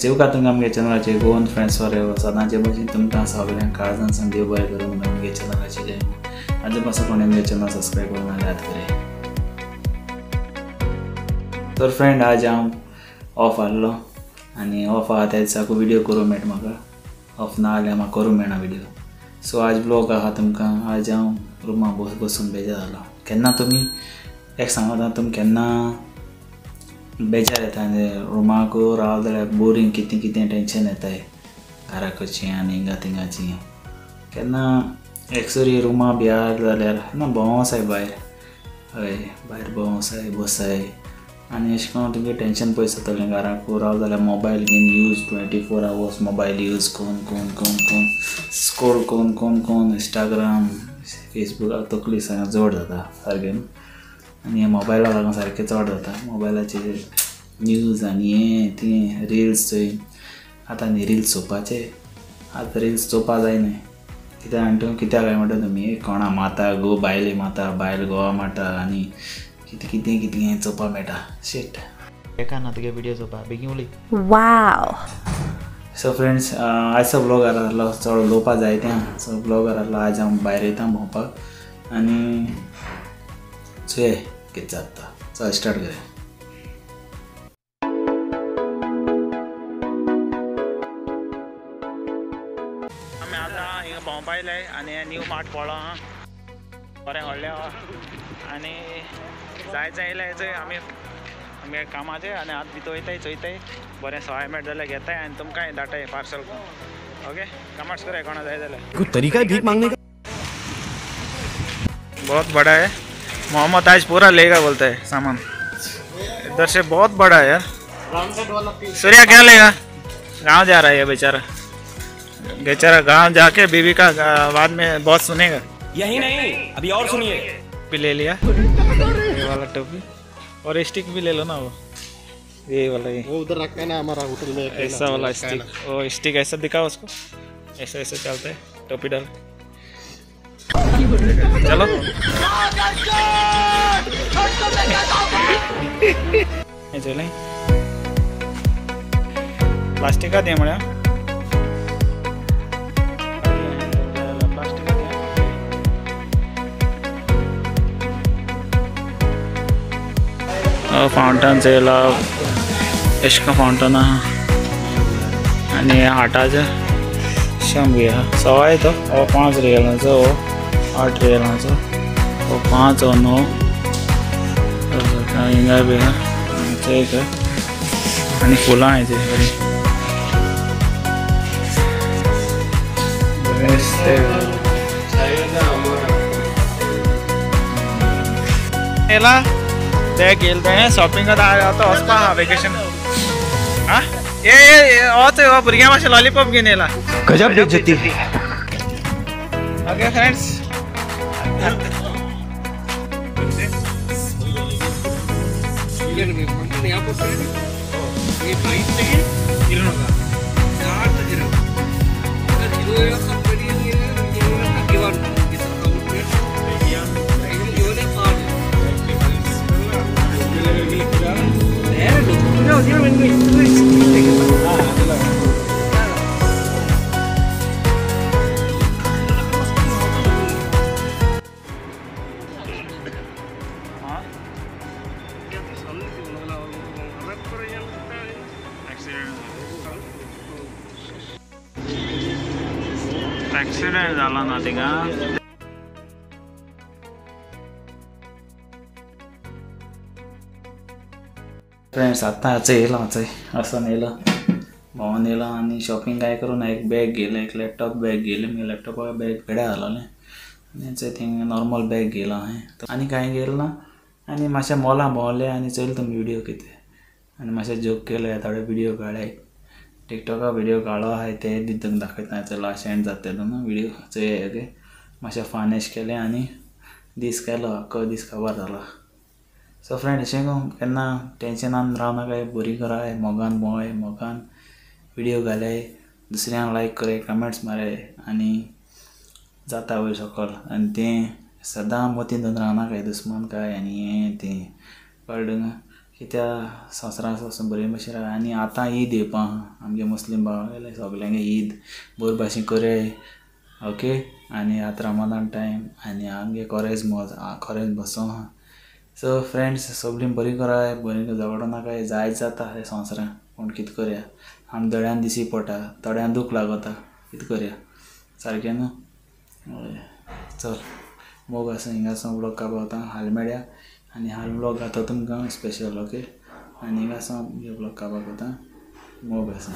Save का तुमकां आमगे चॅनलाचेर गोवन फ्रेंड्स फॉर एवर सदांचे भशेन तुमकां सगळ्यांक काळजान सावन देव बरें करूं म्हणून आमगे चॅनलाचेर आजून पासून कोणें आमगे चॅनल सबस्क्रायब करूंक याद करे। तर फ्रेंड आज हांव ऑफ आहलो आनी ऑफ आहा त्या दिसाकू व्हिडियो करूंक मेळटा म्हाका, ऑफ ना जाल्यार म्हाका करूंक मेळना व्हिडियो। सो आज ब्लॉग आहा तुमकां। आज हांव रुमा बसून बेजार जालो। केन्ना तुमी एक सांगता, तुमी केन्ना बेजार येता रुमाक राव जाल्यार बोरींग कितें कितें टेंशन येताय घराकडचें आनी हिंगा थिंगाचें। केन्ना एकसुरी रुमा बी आहा जाल्यार ना भोंवसाय भायर, हय भायर भोंवसाय बसाय आनी अशें करून तुमगें टेंशन पयस जातलें। घराक राव जाल्यार मोबायल घेवन यूज 24 आवर्स मोबायल यूज करून करून करून करून स्क्रोल करून करून करून इंस्टाग्राम फेसबुकाक तकली जड जाता सारकें आनी हे मोबायला लागून सारकें चड जाता। मोबायलाचेर न्यूज आनी हें तें रिल्स चोय आतां न्ही रिल्स चोवपाचे, आतां रिल्स चोवपा जायना। कित्याक म्हणटा कित्याक काय म्हणटा तुमी कोणा माता गो बायले माता बायल गोवा माता आनी कितें कितें कितें चोवपा मेळटा। शेट एका ना तुगे व्हिडियो चोवपा बेगीन उलय। वाव। सो फ्रेंड्स आयचो ब्लॉगर आहलो चड उलोवपा जाय तें। सो ब्लॉगर आहलो आज हांव भायर वयता भोंवपाक आनी चोय कितें जाता। चल स्टार्ट करया। आमी आतां हिंगा भोंवपा आयले आनी न्यू मार्ट पळोवं आहा, बरें व्हडलें आहा आनी जाय जाय येयले चोय आमी आमगे कामाचेर आनी आतां भितर वयताय चोयताय बरें सवाय मेळटा जाल्यार घेताय आनी तुमकांय धाडटाय पार्सल करून। ओके कमेंट्स कराय कोणा जाय जाल्यार। कोई तरीका है भीख मांगने का? बहुत बड़ा है मोहम्मद, आज पूरा लेगा बोलता है सामान इधर से, बहुत बड़ा है यार। सूर्या क्या लेगा? गांव जा रहा है ये बेचारा, बेचारा गांव जाके बीवी का बाद में बहुत सुनेगा। यही नहीं अभी और सुनिए। भी ले लिया ये वाला टोपी और स्टिक भी ले लो ना, वो ये वाला ये वो उधर रखा है ना हमारा होटल में ऐसा वाला स्टिक, वो स्टिक ऐसा दिखाओ उसको, ऐसा ऐसा चलता है, टोपी डाल। चलो चले प्लास्टिक का दे मळ्या प्लास्टिक फाउंटन चेला इश्क फाउंटन आहा आनी हाटाचे शंबर आहा सवाय तो हो 5 रियलाचो, हो 8 रियलाचो, हो 5 हो 9 हिंगा बी आहा एक आनी फुलां आहाय बरीं। येला बॅग घेयला तेणें शॉपिंग आतां वचपा आहा वेकेशन। आं ए वच हो भुरग्यां मातशें लॉलीपॉप घेवन येयला। गजब बेइज्जती। Okay friends accident जाला ना थिंगा। फ्रेंड्स आतां येयला चोय वचोन येयला भोंवोन येयला आनी शॉपिंग कांय करूं ना। एक बॅग घेयलें, एक लॅपटॉप बॅग घेयलें, मागीर लॅपटॉपा बॅग पेड्यार जालोलें आनी चोय थिंग नॉर्मल बॅग घेयलां हांवें आनी कांय घेयलें ना। आनी मातशें मॉलां भोंवलें आनी चोयलें तुमी व्हिडियो कितें आनी मातशें जोक केले, थोडे व्हिडियो काडले, टिकटॉका व्हिडियो काडलो आहाय ते बी तुमकां दाखयता। चल लास्ट एंड जाता तेन्ना व्हिडियो चोय। ओके मातशें फान एश केलें आनी दीस केलो, आख्खो दीस काबार जालो। सो फ्रेंड अशें करून केन्ना टेंशनान रावनाकाय, बरी कराय, मोगान भोंवाय, मोगान व्हिडियो घालाय, दुसऱ्यांक लायक कराय, कमेंट्स माराय आनी जाता वयर सकल। आनी तें सदां मतीन धरून रावनाकाय दुस्मान काय आनी हें तें कळ्ळें। कित्या संवसारांत वचून बरे भशेन राव. आनी आतां ईद येवपा आहा आमगे मुस्लीम भाव सगल्यांगे ईद बरे भाशेन करया. ओके आनी आतां रमदान टायम आनी आमगे कोरेज्म कोरेज्म बसो आहा. सो फ्रेंड्स सगळीं बरी कराय, बरी झगडो नाकाय, जायत जाता हे संवसारांत पूण कितें करया, आम दोळ्यान दिशी पडटा, थोड्यांक दूख लागता, कितें करया सारकें न्हू. हय चल मोग आसा. हिंगासून व्लॉग काबार हाल मेळया आनी हाल व्लॉग घाता तुमकां स्पेशल. ओके आनी हिंगासून व्लॉग काबार करता. मोग आसा.